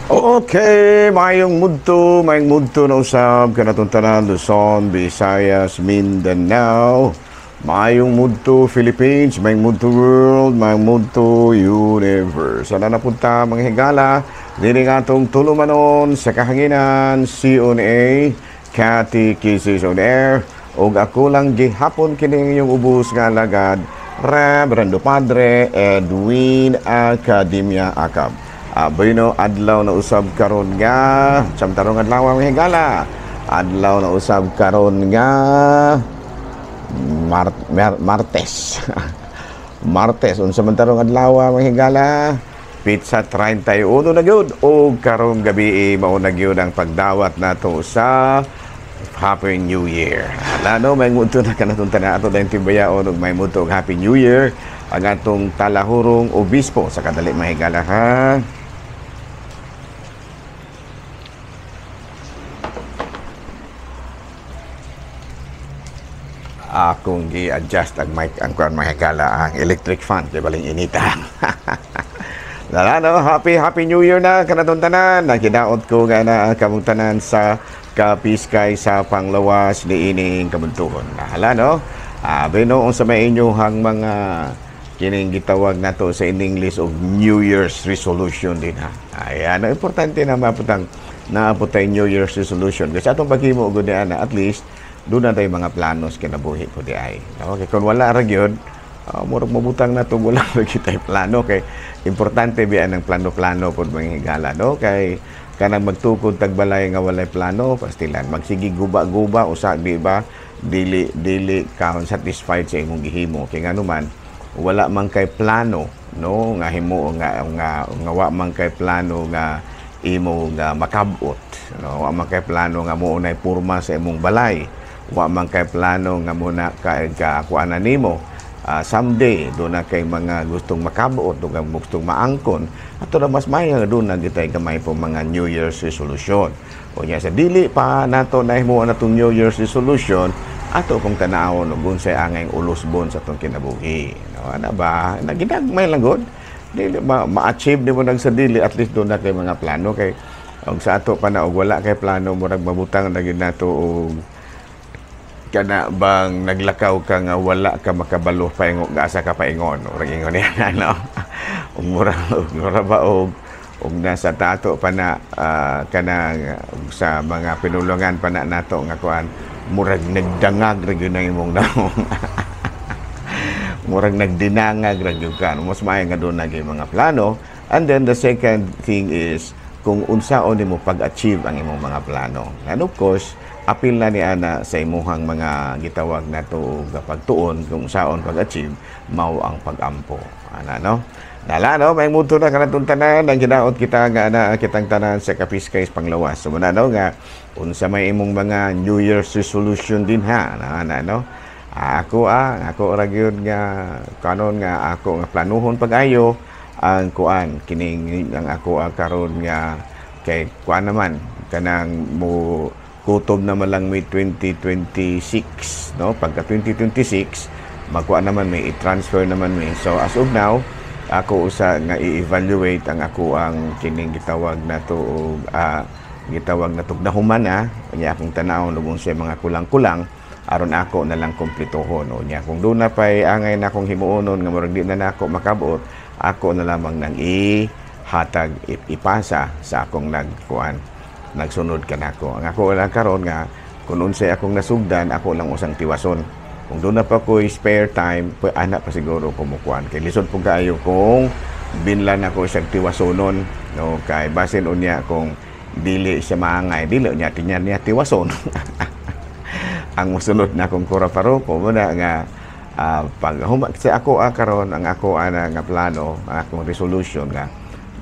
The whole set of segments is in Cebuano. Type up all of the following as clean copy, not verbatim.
Okay, mayong mudto na usab kanatong tanan, Luzon, Visayas, Mindanao. Mayong mudto Philippines, mayong mudto world, mayong mudto universe. Sana napunta mga higala, dini nga atong tulumanon sa kahanginan, CONA, Catechesis on Air, ug ako lang gihapon kini inyong ubos nga alagad, Reverendo Padre Edwin Academia Acab. Bueno, adlaw na usab karon nga samtarong adlaw ang higala. Adlaw na usab karon nga Martes. Martes unsa man tarong adlaw ang higala? Pizza 31 na gyud og karong gabi mao na gyud ang pagdawat nato sa Happy New Year. Ala no, may muto na kanatong tanan ato dayong timbayaon og may muto og Happy New Year ang atong talahurong obispo sa kadali mahigala ha. Akong gi-adjust ang mic ang kuan mahigala ang electric fan kay baling inita. Lala no, happy happy New Year na kanatong tanan. Nagidaot ko nga na kamong tanan sa kapiskay sa panglawas niining kabuntuhon. Hala no. Beno unsa may inyohang mga kining gitawag nato sa in English og New Year's resolution din ha. Ayan, ang importante na maputang naapot tay New Year's resolution kasi atong paghimo og ni ana at least doon na tayo mga planos kinabuhi po di ay. Okay, kung wala ra gyud, murag mabutang na to wala ra gyud tay plano kay importante biya ng plano-plano pod mga higala no kay kanang magtukod tagbalay nga walay plano pastilan magsige guba-guba usa di ba dili dili ka satisfied sa imong gihimo kay ngano man wala man kay plano no nga himo nga nga, nga wa man kay plano nga imo nga makabot no wa man kay plano nga mo unay porma sa imong balay wa man kay plano nga muna ka kakuanan nimo. Someday doon na kay mga gustong makabot o gustong maangkon ato na mas may nga doon na gitay gamay po mga New Year's resolution. O nya sa dili pa nato na himo na tong New Year's resolution ato kung tanawon og unsay angay ulusbon sa atong kinabuhi. No, ana ba naginagmay lang gud dili ma-achieve nimo nang sa dili at least doon na kay mga plano kay og sa ato pa na og wala kay plano murag mabutang na gyud nato og kana bang naglakaw ka nga wala ka makabalo paingon asa ka paingon murag ingon niya no mura mura ba og nasa tato pa na kanang sa mga pinulungan pa na nato nga kuan murag nagdangag ra gyud ang imong naong murag nagdinangag ra gyud ka mas maayo nga doon na gyud mga plano. And then the second thing is kung unsaon nimo pag-achieve ang imong mga plano. And of course apil na ni ana sa imuhang mga gitawag nato og pagtuon kung saon pag-achieve mao ang pagampo ana no. Nala no, may muto na kanatong tanan ang ginaot kita nga ana kitang tanan sa kapiskay panglawas. So muna no nga unsa may imong mga New Year's resolution din ha ana, ana no. Ako ako ra gyud nga kanon nga ako nga planuhon pag-ayo ang kuan kining ang ako karon nga kay kuan naman kanang mo kutob naman lang may 2026 no pagka 2026 magkuan naman may i-transfer naman may. So as of now ako usa nga i-evaluate ang ako ang kining gitawag nato og gitawag nato nahuman na unya akong tan-awon ug unsay mga kulang-kulang aron ako na lang kumpletohon unya kung doon na pay angay na akong himuonon nga murag di na nako makabot ako na lamang nang ihatag ipasa sa akong nagkuan nagsunod kanako. Ang ako lang karon nga kung unsay akong nasugdan ako lang usang tiwason. Kung doon na pa ko'y spare time, ana pa siguro kumukuan. Kay lisod po kaayo kung binlan ako siyang tiwasonon, no kay basin unya kung dili siya maangay, dili unya tinyan niya tiwason. Ang mosunod na akong kura paroko muna nga pag sa ako karon ang ako ana nga plano, ang akong resolution nga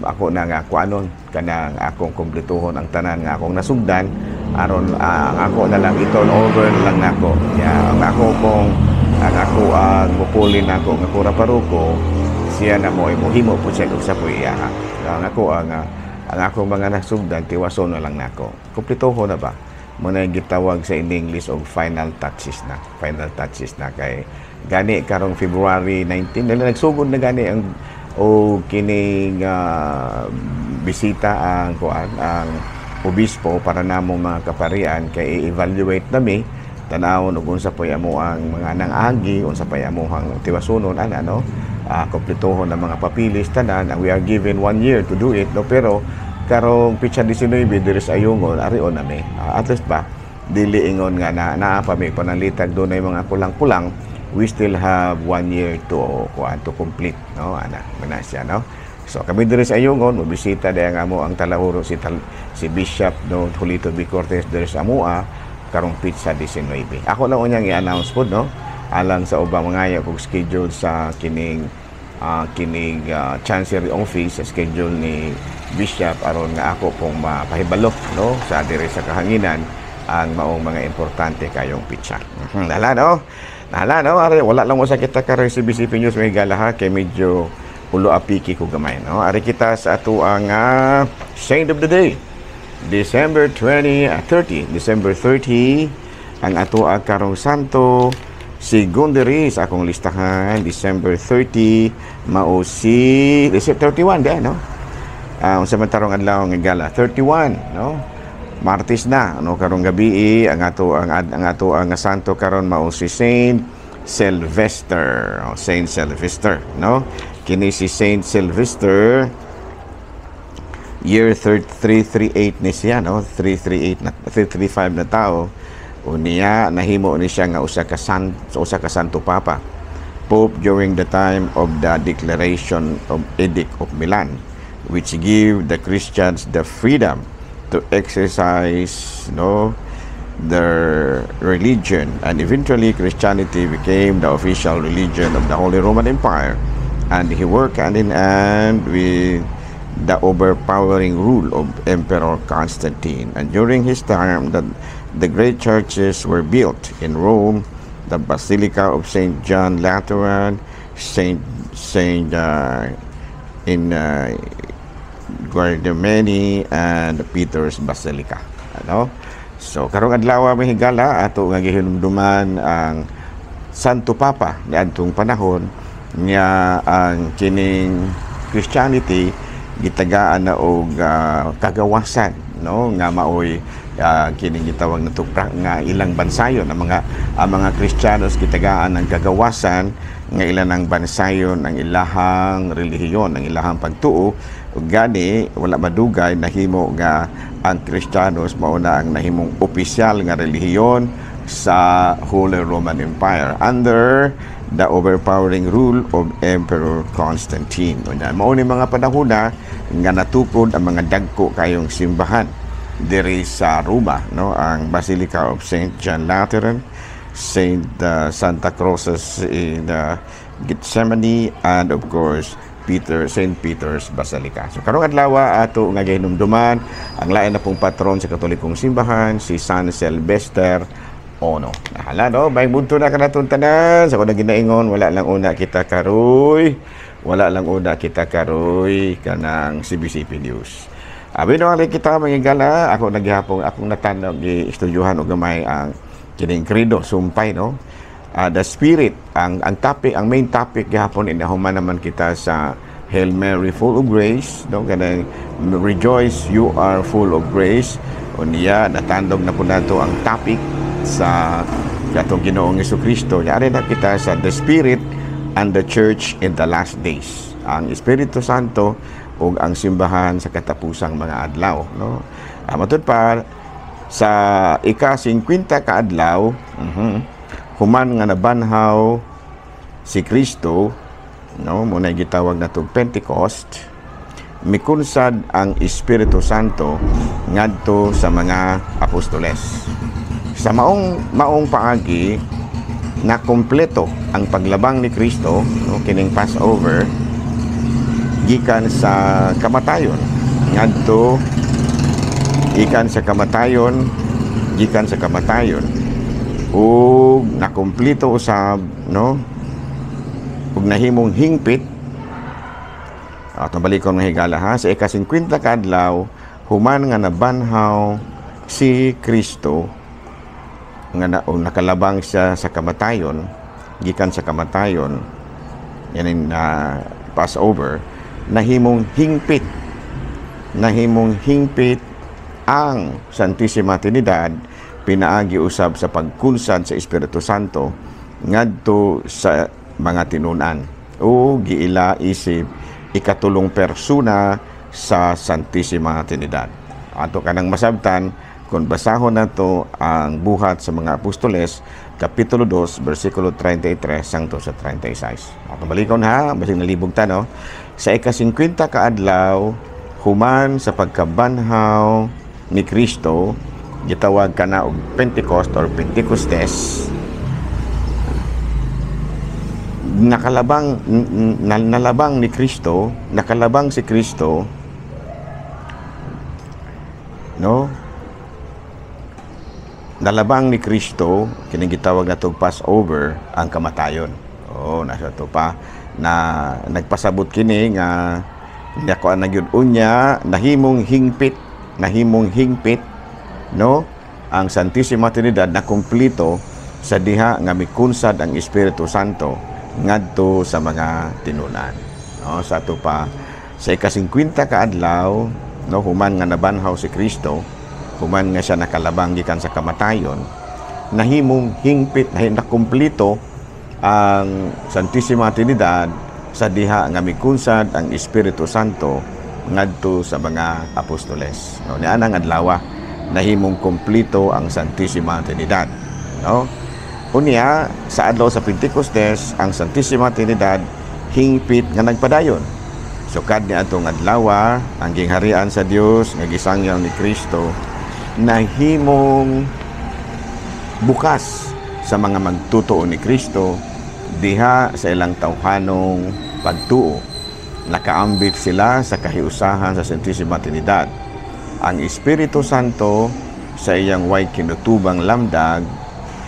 ako na nga kuanon kanang akong kumpletuhon ang tanan nga akong nasugdan aron ang ako na lang i-turn over na lang nako. Ya, ang ako kung ang ako ang mupuli nako nga kura paroko siya na mo himo po siya og sapoy iya. Ang ako ang akong mga nasugdan tiwason na lang nako. Kumpletuhon na ba? Muna yung gitawag sa in English og final touches na. Final touches na kay gani karong February 19 dahil nagsugod na gani ang o kining bisita ang kuan, ang obispo, para namong mga kaparian kay i-evaluate nami, tanawon ug unsa po'y amo ang mga nang-agi, unsa pa'y amuhang tiwasunon ana, no, kompletuhon ang mga papilis tanan, and we are given one year to do it, no? Pero karong pitsa 19 diri sa Ayungon, arion nami. At least ba dili ingon nga na naa pa may panalitag dunay mga kulang-kulang. We still have one year to kuan, to complete, no? Ana man siya, no? So kami diri sa Ayungon, mobisita dayon ang amo ang talahuro si Bishop, no, Julito B. Cortez diri sa amoa karong pitsa 19. Ako lang unyang i-announce pod, no, alang sa ubang mga kog schedule sa kining Chancery Office, sa schedule ni Bishop, aron nga ako pong mapahibalo, no, sa diri sa kahanginan ang maong mga importante kayong pitsa. Nala, no? Nala, no? Ari, wala lang mo sa kita karon CBCP News, may gala ha, kay medyo ulo apiki ko gamay, no? Ari kita sa ato ang Saint of the Day. December 20, 30, December 30, ang ato ang karong santo sigon diri sa akong listahan, December 30, mao si December 31 di, no? Unsa man tarong adlaw nga gala? 31, no? Martes na, no, karong gabi ang ato ang santo karon mao si Saint Sylvester. Oh, Saint Sylvester, no? Kini si Saint Sylvester, year 338 ni siya, no? 338 na, 335 na tao. Unya nahimo ni siya nga usa ka Santo Papa, Pope, during the time of the declaration of Edict of Milan, which give the Christians the freedom to exercise, no, their religion, and eventually Christianity became the official religion of the Holy Roman Empire. And he worked hand in hand with the overpowering rule of Emperor Constantine. And during his time, the great churches were built in Rome, the Basilica of St. John Lateran, Saint in Guardameni, and Peter's Basilica. Ano? So karong adlaw, mga higala, ato nga gihinumduman ang Santo Papa niadtong panahon nga ang kining Christianity gitagaan na og kagawasan, no, nga maoy kining gitawag nato nga ilang bansayon ang mga Kristiyanos, gitagaan ang kagawasan nga ilan ang bansayon ang ilahang relihiyon, ang ilahang pagtuo. Ug gani wala madugay nahimo nga ang Kristiyanos mao na ang nahimong opisyal nga relihiyon sa Holy Roman Empire under the overpowering rule of Emperor Constantine. Unya mao ni mga panahon na nga natukod ang mga dagko kayong simbahan diri sa Roma, no, ang Basilica of St. John Lateran, Saint Santa Crosses in Gethsemane, and of course Peter St. Peter's Basilica. So karong adlaw ato nga gihinumduman ang lain na pong patron sa Katolikong simbahan, si San Sylvester Ono. Nahala, no, may bunto na kanatong tanan. Sa kunang ginaingon, wala lang una kita karoy. Wala lang una kita karoy kanang CBCP News. Abi no kita, mga gala, ako naghihapon akong natanaw, gi-estudyuhan og gamay ang kining credo, sumpay, no. The Spirit ang topic, ang main topic gihapon. Inahuman naman kita sa Hail Mary, full of grace, no, kanang "Rejoice, you are full of grace." Unya natandog na po nato ang topic sa katong Ginoong Kristo. Yari na kita sa The Spirit and the Church in the Last Days, ang Espiritu Santo ug ang simbahan sa katapusang mga adlaw, no? Matud pa sa ika-50 ka adlaw human nga nabanhaw si Kristo, no, mo na gitawag natong Pentecost, mikunsad ang Espiritu Santo ngadto sa mga apostoles. Sa maong maong paagi na kompleto ang paglabang ni Kristo, no, kining Passover, gikan sa kamatayon ngadto gikan sa kamatayon ug nakumpleto usab, no, ug nahimong hingpit. At balikon, mga higala, ha, sa ika-50 ka adlaw human nga nabanhaw si Kristo nga na, o nakalabang siya sa kamatayon, gikan sa kamatayon, yan in Passover, nahimong hingpit. nahimong hingpit ang Santissima Trinidad pinaagi usab sa pagkunsad sa Espiritu Santo ngadto sa mga tinunan o giila isip ikatulong persona sa Santissima Trinidad. Ato kanang masabtan kung basahon nato ang Buhat sa mga Apostoles kapitulo 2 bersikulo 33 hangtod sa 36. Ato balikon ha, basig nalibog ta, no. Sa ika-50 ka adlaw human sa pagkabanhaw ni Kristo, gitawag kana og Pentecost or Pentecostes, nakalabang nalabang ni Kristo, nakalabang si Kristo, no? Nalabang ni Kristo, kining gitawag nato Passover, ang kamatayon. Oh, nasa to pa na nagpasabot kini nga nakuha na gyud unya nahimong hingpit, no, ang Santissima Trinidad na kumpleto sa diha nga mikunsad ang Espiritu Santo ngadto sa mga tinunan, no? Sa ato pa, sa ika-50 ka adlaw, no, human nga nabanhaw si Kristo, human nga siya nakalabang gikan sa kamatayon, nahimong hingpit, na kumpleto ang Santissima Trinidad sa diha nga mikunsad ang Espiritu Santo ngadto sa mga apostoles. No, niana ang adlaw nahimong kompleto ang Santissima Trinidad. No? Unya, sa adlaw sa Pentecostes, ang Santissima Trinidad hingpit nga nagpadayon. Sukad ni atong adlaw, ang gingharian sa Dios nga gisangyaw ni Kristo nahimong bukas sa mga magtutuo ni Kristo diha sa ilang tawhanong pagtuo. Nakaambit sila sa kahiusahan sa Santissima Trinidad. Ang Espiritu Santo sa iyang way kinutubang lamdag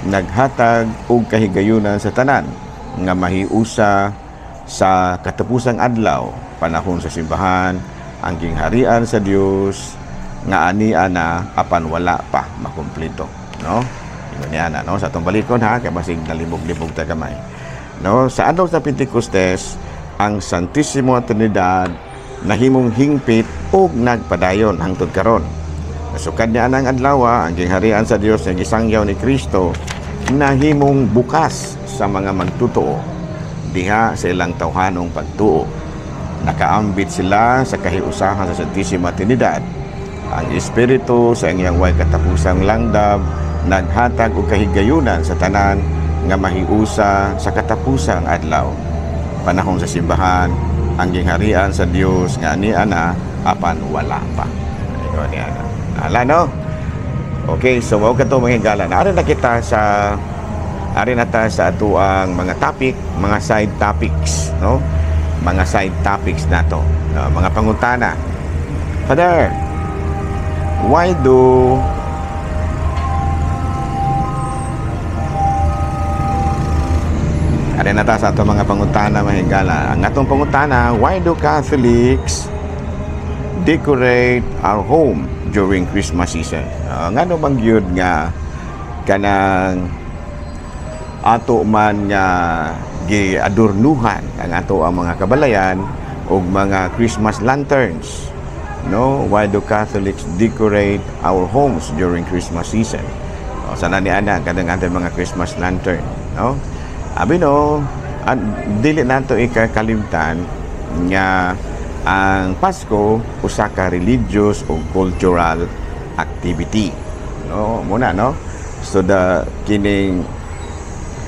naghatag og kahigayunan sa tanan nga mahiusa sa katapusang adlaw, panahon sa simbahan, ang gingharian sa Dios nga ani ana apan wala pa makumpleto, no? Ingon niya na, no? Sa atong balikon ha, kay basig nalibog-libog ta gamay, no? Sa adlaw sa Pentecostes, ang Santissimo Trinidad nahimong hingpit ug nagpadayon hangtod karon. Sukad niya anang adlaw, ang gingharian sa Dios nga gisangyaw ni Kristo nahimong bukas sa mga magtutoo diha sa ilang tawhanong pagtuo. Nakaambit sila sa kahiusahan sa Santissima Trinidad. Ang Espiritu sa iyang way katapusang langdab naghatag og kahigayunan sa tanan nga mahiusa sa katapusang adlaw, panahon sa simbahan, ang gingharian sa Dios nga ani ana apan wala pa. Ingon niya na. Ala, no? Okay, so mao kato, mga higala. Ari na ta sa atuang mga topic, mga side topics, no? Mga side topics nato, no? Mga pangutana. Father, why do Ari na ta sa atong mga pangutana, mga higala. Ang atong pangutana, why do Catholics decorate our home during Christmas season? Ngano man gyud nga kanang ato man nga giadornuhan ang ato ang mga kabalayan og mga Christmas lanterns, no? Why do Catholics decorate our homes during Christmas season? O, sana ni ana kanang atong mga Christmas lantern, no? Abi no, dili nato ikakalimtan nga ang Pasko usa ka religious o cultural activity, no? Muna, no? So the kining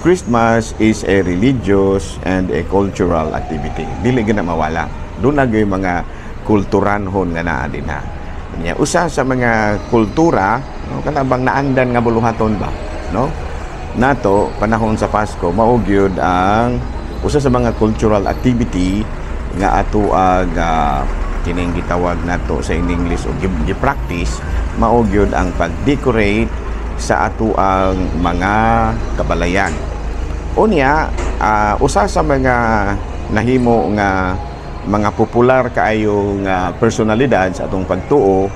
Christmas is a religious and a cultural activity. Dili gina mawala. Doon na gyud mga kulturanhon nga naa din ha. Nya usa sa mga kultura, no, kana bang naandan nga buluhaton ba, no? Nato panahon sa Pasko mao gyud ang usa sa mga cultural activity nga ato ang kining gitawag nato sa in English o gi-practice, mao gyud ang pag-decorate sa ato ang mga kabalayan. Unya, usa sa mga nahimo nga mga popular kaayo nga personalidad sa atong pagtuo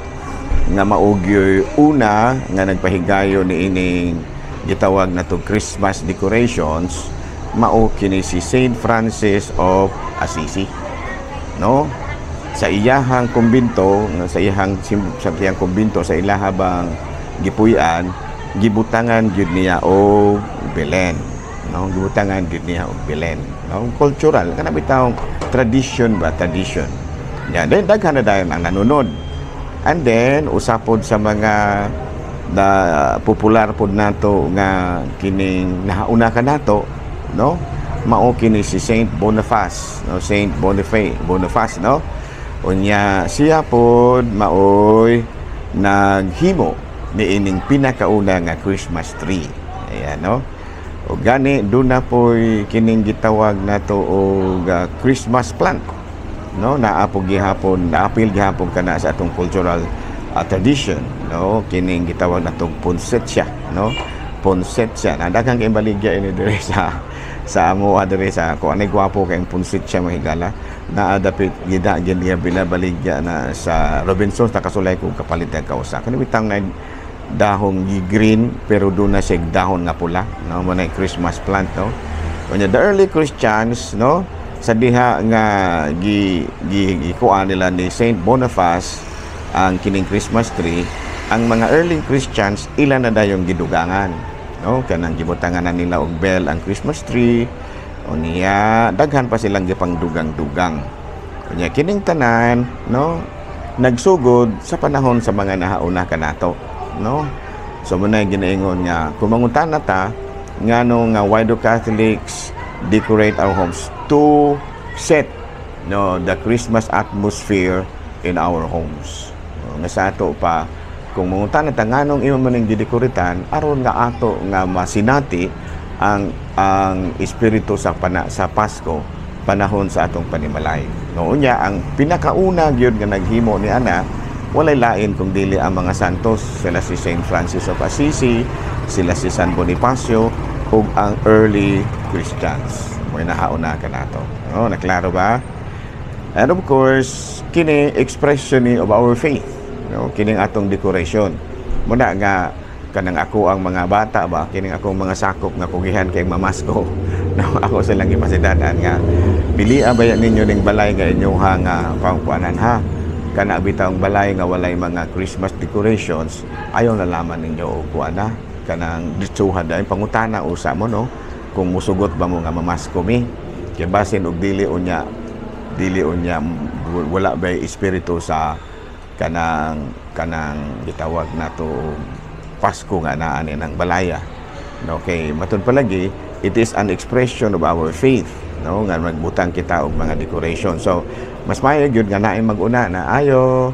nga mao gyoy una nga nagpahigayon niining gitawag nato Christmas decorations, mao kini si Saint Francis of Assisi, no? Sa iyahang kumbinto, sa iyang kumbinto, sa ilaha bang gipuy-an, gibutangan gyud niya og Belen, no? Gibutangan gyud niya og Belen, no? Cultural kana bitawng tradition ba, tradition. Ya, then daghan na dayon ang nanunod. And then usa pod sa mga na popular pod nato nga kining nahauna ka nato, no, mao kini si Saint Boniface, no? Saint Boniface, Boniface, no? Unya siya pod maoy naghimo niining pinakauna nga Christmas tree. Ayan, no? O gani doon na po'y kining gitawag nato og Christmas plant, no? Naa po gihapon, naapil gihapon kana sa atong cultural tradition, no? Kining gitawag natong poinsettia, no? Poinsettia. Na daghang kay baligya ini diri sa amo diri sa ko ani. Gwapo kay poinsettia, mga higala. Naa dapit gida gid niya binabaligya na sa Robinsons. Nakasulay ko kapalit ang kausa kani bitang na dahong green, pero doon na siya dahon nga pula, no? Mo na Christmas plant, no? Unya the early Christians, no, sa diha nga gi gi gikuan nila ni Saint Boniface ang kining Christmas tree, ang mga early Christians ila na dayong gidugangan, no? Kanang gibutangan na nila og bell ang Christmas tree. Unya daghan pa silang gipangdugang-dugang. Unya kining tanan, no, nagsugod sa panahon sa mga nahauna kanato, no? So mao na ginaingon nga kung mangutana ta ngano nga why do Catholics decorate our homes, to set, no, the Christmas atmosphere in our homes. Nga sa ato pa, kung mangutana ta nganong imo man ning gidekoritan, aron nga ato nga masinati ang espiritu sa Pasko panahon sa atong panimalay, no? Unya ang pinakauna gyud nga naghimo ni ana, walay lain kung dili ang mga santos, sila si Saint Francis of Assisi, sila si San Bonifacio ug ang early Christians. Mo nahauna kanato, no? Naklaro ba? And of course, kini expression ni of our faith, no? Kining atong decoration muna nga kanang ako ang mga bata ba, kining akong mga sakop nga kugihan kay mamasko, no? Ako silang ipasidanan nga pili baya ninyo ning balay nga inyong nga pangkuanan ha, kana bitawng balay nga walay mga Christmas decorations, ayaw na laman ninyo og kuan na kanang ditsuhan dahil pangutana usa mo, no, kung musugot ba mo nga mamasko mi, kay basin og dili, unya dili, unya wala ba espiritu sa kanang gitawag nato Pasko nga naa ni ng balaya, no? Kay matud palagi it is an expression of our faith, no, nga magbutang kita og mga decoration. So mas maayo gyud nga naay mag-una na ayo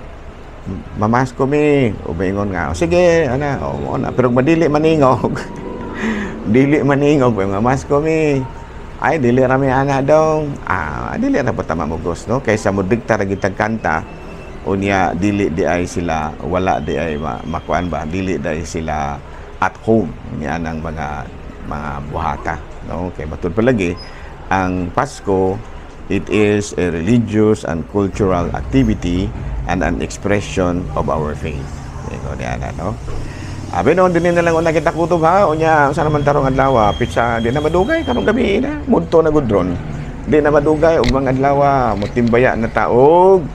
mamasko mi, o maingon nga, "O, sige ana o mo na." Pero madili maningog, dili maningog nga mamasko mi, ay dili ra mi ana dong, ah, dili ra pa tama mo no, kaysa mo dikta ra gitag kanta, unya dili di ay sila, wala di ay makuan ba, dili di ay sila at home niya ng mga buhata, no? Kay matud palagi ang Pasko, it is a religious and cultural activity and an expression of our faith. Ingon niya na, no? Abi noon din na lang una kita kutob ha. Unya sa naman tarong adlaw, pitsa di na madugay karong gabi na. Mudto na gud ron. Di na madugay og mga adlaw motimbaya na taog.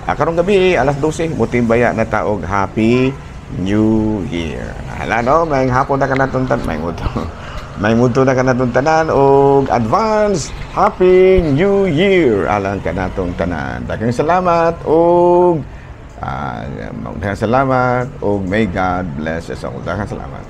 Ah, karong gabi alas 12 motimbaya na taog Happy New Year. Hala no, may hapon na kanatong tan may muto. May muto na kanatong tanan og advance Happy New Year alang kanatong tanan. Daghang salamat og daghang salamat og may God bless us all. Daghang salamat.